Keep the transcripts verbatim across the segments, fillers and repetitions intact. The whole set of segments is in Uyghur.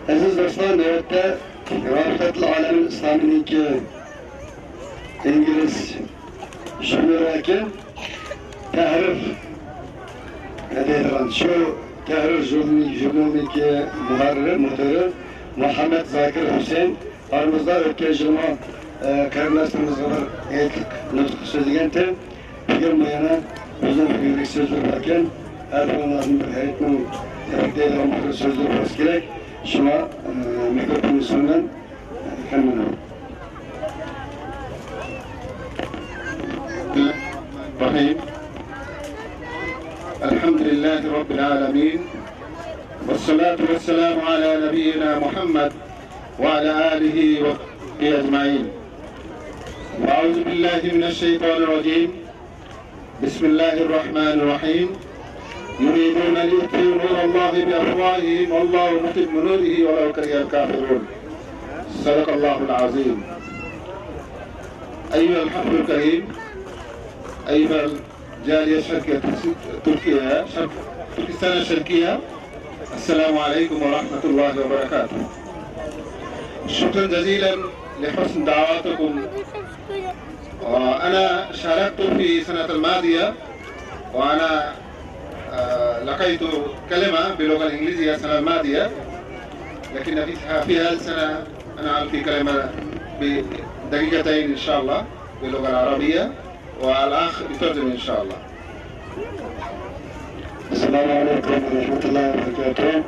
ئەزىز دوستلار، نۆۋەتتە رابىتەتۇل ئالەمىل ئىسلامىنىڭكى ئىنگلىز ژۇرنىلىدىكى تەھرىر دەيدىغان شۇ تەھرىر ژۇرنىلىنىڭكى مۇھەررىرى، مۇدىرى مۇھەممەد زاكىر ھۈسەيىن ئارىمىزدا ئۆتكەن يىلمۇ، ئە، قېرىنداشلىرىمىزغا بىر ھېيتلىق نۇتۇق سۆزلىگەنتى. بۈگۈنمۇ يەنە بىزنىڭ بىر يۈرەك سۆزلىرى باركەن، ھەر بىرىڭلارنىڭ بىر ھېيتنىڭ تەبرىكلەيدىغان بىر سۆزلىرى بولسا كېرەك. شۇڭا، ئە، مىكروفوننى سۇنىمەن ھەممىڭلارغا. الرحيم. الحمد لله رب العالمين. والصلاة والسلام على نبينا محمد وعلى آله وصحبه أجمعين. وأعوذ بالله من الشيطان الرجيم. بسم الله الرحمن الرحيم. يريدون ليطفئوا نور الله بأفواههم والله متم نوره ولو كره الكافرون. صدق الله العظيم. أيها الحفل الكريم، أيها الجالية الشرقية تركيا، شرق، تركستان الشرقية، السلام عليكم ورحمة الله وبركاته. شكرا جزيلا لحسن دعواتكم. آه، أنا شاركت في السنة الماضية، وأنا، آه، لقيت كلمة باللغة الإنجليزية السنة الماضية، لكن في، في هذه السنة أنا ألقي كلمة بدقيقتين إن شاء الله باللغة العربية، والأخ يترجم إن شاء الله. ئەسسالامۇ ئەلەيكۇم ۋە رەھمەتۇللاھى ۋە بەرىكاتۇھ.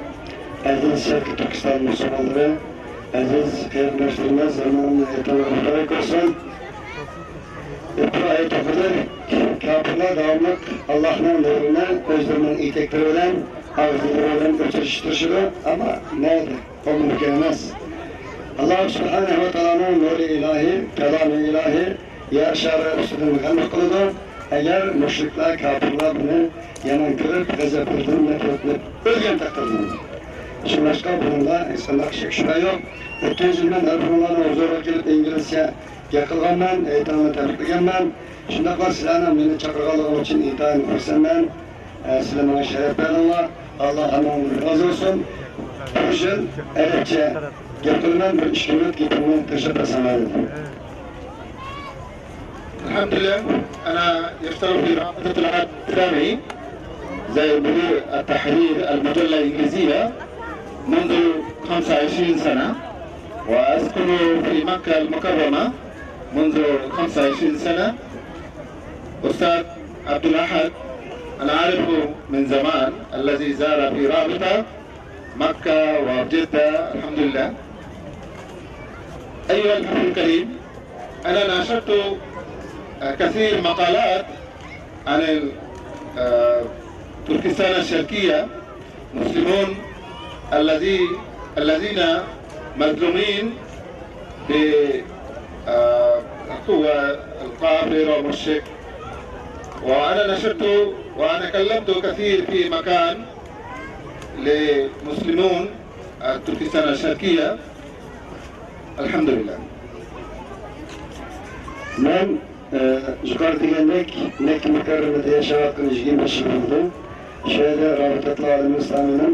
ئەزىز شەرقىي تۈركىستان مۇسۇلمانلىرى، ئەزىز قېرىنداشلىرىمىز، ھەممىڭلارنىڭ ھېيتىڭلار مۇبارەك بولسۇن. ئىبراھىم توخۇدۇر، كاپىرلار داۋاملىق ئاللاھنىڭ نۇرىنى ئۆزلىرىنىڭ ئېتەكلىرى بىلەن، ئاغزىلىرى بىلەن ئۆچۈرۈشكە تىرىشىدۇ، ئەمما نەدە؟ بۇ مۇمكىن ئەمەس. ئاللاھ سۇبھانەھۇ ۋە تائالانىڭ نۇرى ئىلاھى، كالامى ئىلاھى يەر شارى ئۈستىدىن غەلىبە قىلىدۇ. ئەگەر مۇشرىكلار، كاپىرلار بۇنى يامان كۆرۈپ، غەزەپلىرىدىن نەپرەتلىنىپ ئۆلگەن تەقدىردە. شۇڭلاشقا بۇنىڭدا ھېچقانداق شەك-شۈبھە يوق. ئۆتكەن يىل مەن ھەر بىرىڭلارنىڭ ھۇزۇرىغا كېلىپ ئىنگلىزچە گەپ قىلغانمەن، ھېيتىڭلارنى تەبرىكلىگەنمەن. شۇنداقلا سىلەرنىڭ مېنى چاقىرغانلىقىڭ ئۈچۈن ئىنتايىن خۇرسەنمەن. ئە، سىلەر ماڭا شەرەپ بەردىڭلار. ئاللاھ ھەممىڭلاردىن رازى بولسۇن. بۇ يىل ئەرەبچە گەپ قىلىمەن، بىر ئىككى مىنۇت گېپىمنى تەشرىپ قىلساڭلار دېدىم. الحمد لله، أنا يشتغل في رابطة العالم الإسلامي زي مدير التحرير المجلة الإنجليزية منذ خمسة وعشرين سنة، وأسكن في مكة المكرمة منذ خمسة وعشرين سنة. أستاذ عبد الأحد، أنا أعرفه من زمان، الذي زار في رابطة مكة وجدة، الحمد لله. أيها الأخ الكريم، أنا نشرت، آه، كثير مقالات عن ال-، آه، تركستان الشرقية، مسلمون الذي، الذين مظلومين ب، آه، هو الكافر والمشرك. وأنا نشرت وأنا كلمت كثير في مكان لمسلمون تركستان الشرقية. الحمد لله. مەن، ئە، يۇقىرىدا دېگەندەك، مەككە مۇكەررەمىدە ياشاۋاتقىنىمغا يىگىرمە بەش يىل بولدى. شۇ يەردە رابىتەتۇل ئالەمىل ئىسلامىنىڭ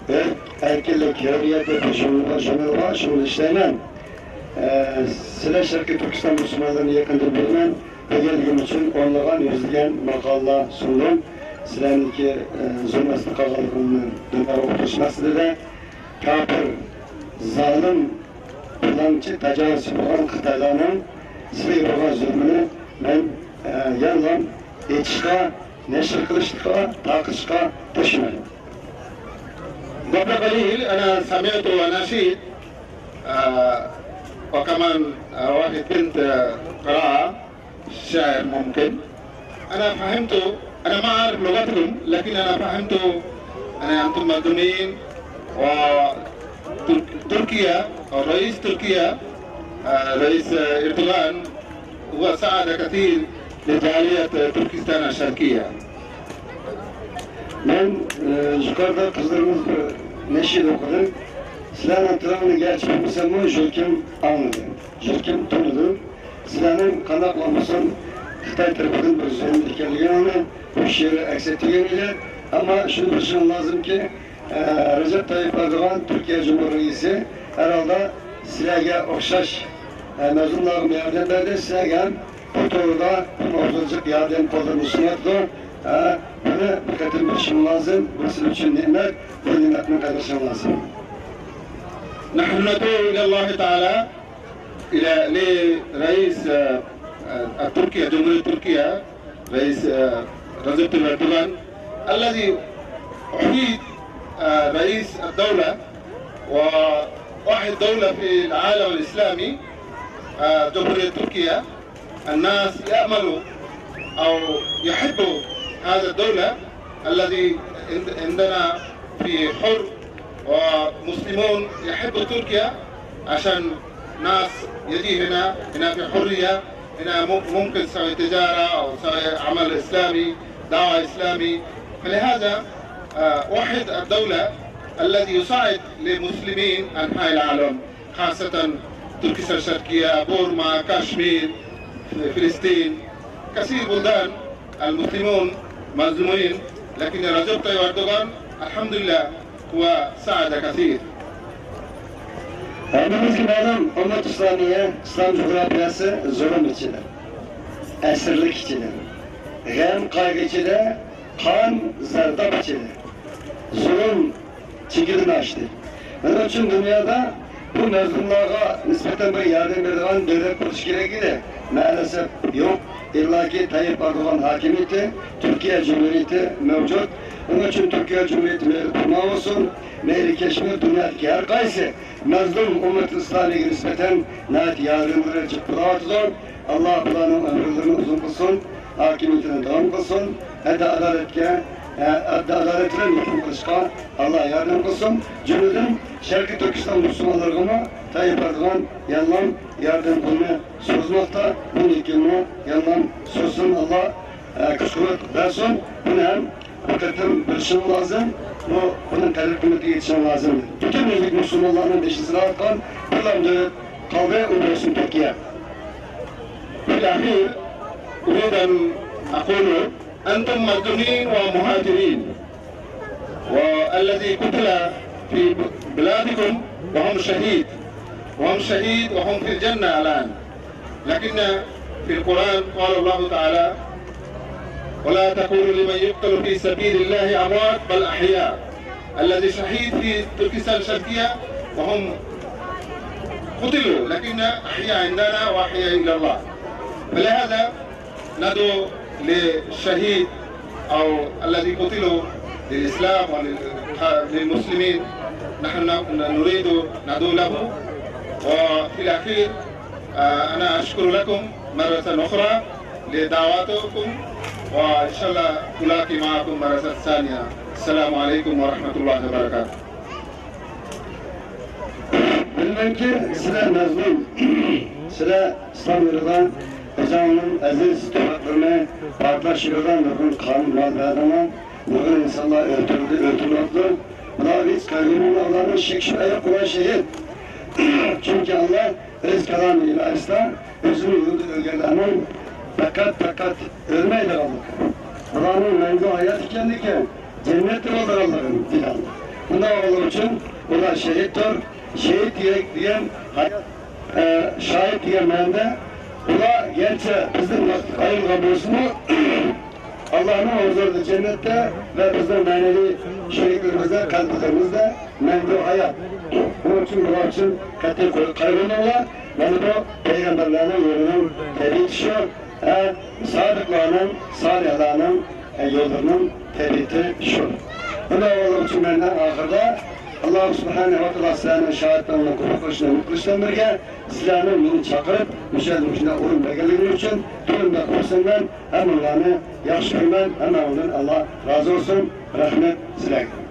ئىرق، ئەركىنلىك، ھۆرىيەت دەپ ژۇرنىلىغا، ژۇرنىلىغا شۇنىڭدا ئىشلەيمەن. ئە، سىلەر شەرقىي تۈركىستان مۇسۇلمانلىرىنى يېقىندىن بىلىمەن. بىلگەنلىكىم ئۈچۈن ئونلىغان، يۈزلىگەن ماقالىلەر سۇندۇم. سىلەرنىڭكى، ئە، زۇلۇم ئاستىدا قالغانلىقىڭلارنى دىنلارغا ئۇقتۇرۇش مەقسىتىدە. كاپىر، زالىم، بۇلاڭچى، تاجاۋۇزچى بولغان خىتايلارنىڭ سىلەرگە بولغان زۇلمىنى مەن، ئە، يەنىلا ئېيتىشقا، نەشر قىلىشقا، تارقىتىشقا تىرىشىمەن. قبل قليل أنا سمعت أناشيد، آه، وكمان، آه، واحد بنت، آه، قراءة شعر ممكن. أنا فهمت، أنا ما أعرف لغتكم، لكن أنا فهمت أن أنتم مظلومين، و ترك-، تركيا، رئيس تركيا، آه، رئيس، آه، إردوغان، هو ساعد كثير لجالية تركستان الشرقية. مەن، ئە، يۇقىرىدا قىزلىرىمىز بىر نەشىدە ئوقۇدى. سىلەرنىڭ تىلىڭلارنى گەرچە بىلمىسەممۇ، يۈرىكىم ئاڭلىدى، يۈرىكىم تونۇدى. سىلەرنىڭ قانداقلا بولسۇن خىتاي تەرىپىدىن بىر زۇلۇم ئىكەنلىكىڭلارنى بۇ شېئىردا ئەكس ئەتتۈرگەن ئىدى. ئەمما شۇنى بىلىشىڭلار لازىمكى، ئە، رەجەپ تايىپ ئەردوغان، تۈركىيە جۇمھۇر رەئىسى، ھەر ھالدا سىلەرگە ئوخشاش، ئە، مەزلۇملارغىمۇ ياردەم بەردى، سىلەرگە ھەم بۇ توغرىدا بىر ماۋزۇلۇق ياردەم قوللىرىنى سۇنۇۋاتىدۇ. ئە، بۇنى بىر قېتىم بىلىشىڭ لازىم، بۇ سىلەر ئۈچۈن نېمەت، بۇ نېمەتنى قەدىرلىشىڭ لازىم. نحن ندعو إلى الله تعالى، إلى، لرئيس، آه، آه، تركيا، جمهورية تركيا، رئيس، آه، رجب طيب أردوغان، الذي أحيي، آه، رئيس الدولة وواحد دولة في العالم الإسلامي، آه، جمهورية تركيا. الناس يأملوا أو يحبوا هذا الدولة الذي عند-، عندنا في حر ومسلمون يحبوا تركيا عشان ناس يجي هنا، هنا في حرية، هنا مم-، ممكن تسوي تجارة أو تسوي عمل إسلامي، دعوة إسلامي. فلهذا، آه، وحد الدولة الذي يساعد لمسلمين أنحاء العالم. خاصة تركستان الشرقية، بورما، كشمير، فلسطين، كثير بلدان المسلمون مظلومين، لكن رجب طيب أردوغان الحمد لله هو ساعد كثير. ھەممىمىزگە مەلۇم، ئۇممەت ئىسلامىيە، ئىسلام جۇغراپىيەسى زۇلۇم ئىچىدە، ئەسىرلىك ئىچىدە، غەم، قايغۇ ئىچىدە، قان، زەرداب ئىچىدە. زۇلۇم چېكىدىن ئاشتى. شۇنىڭ ئۈچۈن دۇنيادا بۇ مەزلۇملارغا نىسبەتەن بىر ياردەم بېرىدىغان دۆلەت بولۇشى كېرەك ئىدى. مەلەسەپ يوق. ئىللاكى تايىپ ئەردوغان ھاكىمىيىتى، تۈركىيە جۇمھۇرىيىتى مەۋجۇت. شۇنىڭ ئۈچۈن تۈركىيە جۇمھۇرىيىتى مەيلى پۇتما بولسۇن، مەيلى كەشمىر، دۇنيادىكى ھەر قايسى مەزلۇم ئۇممەت ئىسلامىيەگە نىسبەتەن ناھايىتى ياردەملىرى جىق بولاۋاتىدۇ. ئاللا بۇلارنىڭ ئۆمۈرلىرىنى ئۇزۇن قىلسۇن، ھاكىمىيىتىنى داۋام قىلسۇن. ئەدل-ئادالەتكە، ئە، ئەدل-ئادالەت بىلەن ھۆكۈم قىلىشقا ئاللا ياردەم قىلسۇن. جۈملىدىن شەرقىي تۈركىستان مۇسۇلمانلىرىغىمۇ تايىپ ئەردوغان يەنىلا ياردەم قولىنى سوزماقتا. بۇندىن كېيىنمۇ يەنىلا سوزسۇن ئاللا، ئە، كۈچ-قۇۋۋەت بەرسۇن. بۇنى ھەم بىر قېتىم بىلىشىڭ لازىم، بۇ، بۇنىڭ قەدىر-قىممىتىگە يېتىشىڭ لازىم. پۈتۈن ئۆزبېك مۇسۇلمانلارنىڭ بېشىنى سىلاۋاتقان بىرلا دۆلەت قالدى، ئۇ بولسۇن تۈركىيە. في الأخير أريد أن أقول أنتم مظلومين ومهاجرين، والذي قتل في بلادكم وهم شهيد، وهم شهيد وهم في الجنة الآن. لكن في القرآن قال الله تعالى: "ولا تقولوا لمن يقتل في سبيل الله أموات بل أحياء". الذي شهيد في تركستان الشرقية وهم قتلوا، لكن أحياء عندنا وأحياء إلى الله. فلهذا ندعو للشهيد أو الذي قتلوا للإسلام وللمسلمين. نحن نريد ندعو له. وفي الأخير، آه، أنا أشكر لكم مرة أخرى لدعواتكم، وإن شاء الله ألاقي معكم مرة ثانية. السلام عليكم ورحمة الله وبركاته. بىلىمەنكى، سىلەر مەزلۇم، سىلەر ئىسلام يولىدا ئۆزۈڭنىڭ ئەزىز تۇپراقلىرىنى پارتلاش يولىدا نۇرغۇن قان مال بەردىڭلار، نۇرغۇن ئىنسانلار ئۆلتۈرۈلدى، ئۆلتۈرۈلۈۋاتىدۇ. بۇلارغا ھېچ قايغۇرماڭلار، ئۇلارنىڭ شەك-شۈبھە يوق، ئۇلار شېھىت. چۈنكى ئاللا ئۆز كالامى ئىلاھىسىدا ئۆزىنىڭ يولىدا ئۆلگەنلەرنىڭ پەقەت، پەقەت ئۆلمەيدىغانلىقى، بۇلارنىڭ مەڭگۈ ھايات ئىكەنلىكى، جەننەتتە بولىدىغانلىقىنى دېگەن. بۇنداق بولغانلىقى ئۈچۈن ئۇلار شېھىتتۇر. شېھىت دېگەن، دېگەن ھايات، ئە، شاھىت دېگەن مەنىدە ئۇلار گەرچە بىزدىن ۋاقىت ئايرىلغان بولسىمۇ، ئاللانىڭ ھۇزۇرىدا جەننەتتە ۋە بىزنىڭ مەنىۋى شېھىتلىرىمىزدە، قەلبلىرىمىزدە مەڭگۈ ھايات. بۇنىڭ ئۈچۈن بۇلار ئۈچۈن قەتئىي قايغۇرماڭلار. مانا بۇ پەيغەمبەرلەرنىڭ يولىنىڭ تەبىئىتى شۇ. ھە، سادىقلارنىڭ، سالىھلارنىڭ، ئە، يوللىرىنىڭ تەبىئىتى شۇ. بۇنى ئاڭلىغان ئۈچۈن مەن ئەڭ ئاخىرىدا ئاللا سۇبھانەھۇ ۋە تائالا سىلەرنىڭ شاھىتلىرىڭلارنى قوبۇل قىلىشىنى ئۈمىد قىلىش بىلەن بىرگە، سىلەرنىڭ مېنى چاقىرىپ، مۇشۇ يەردە مۇشۇنداق ئورۇن بەرگەنلىكىڭلار ئۈچۈن تولىمۇ بەك خۇرسەنمەن. ھەممىڭلارنى ياخشى كۆرىمەن. ھەممىڭلاردىن ئاللا رازى بولسۇن. رەھمەت سىلەرگە.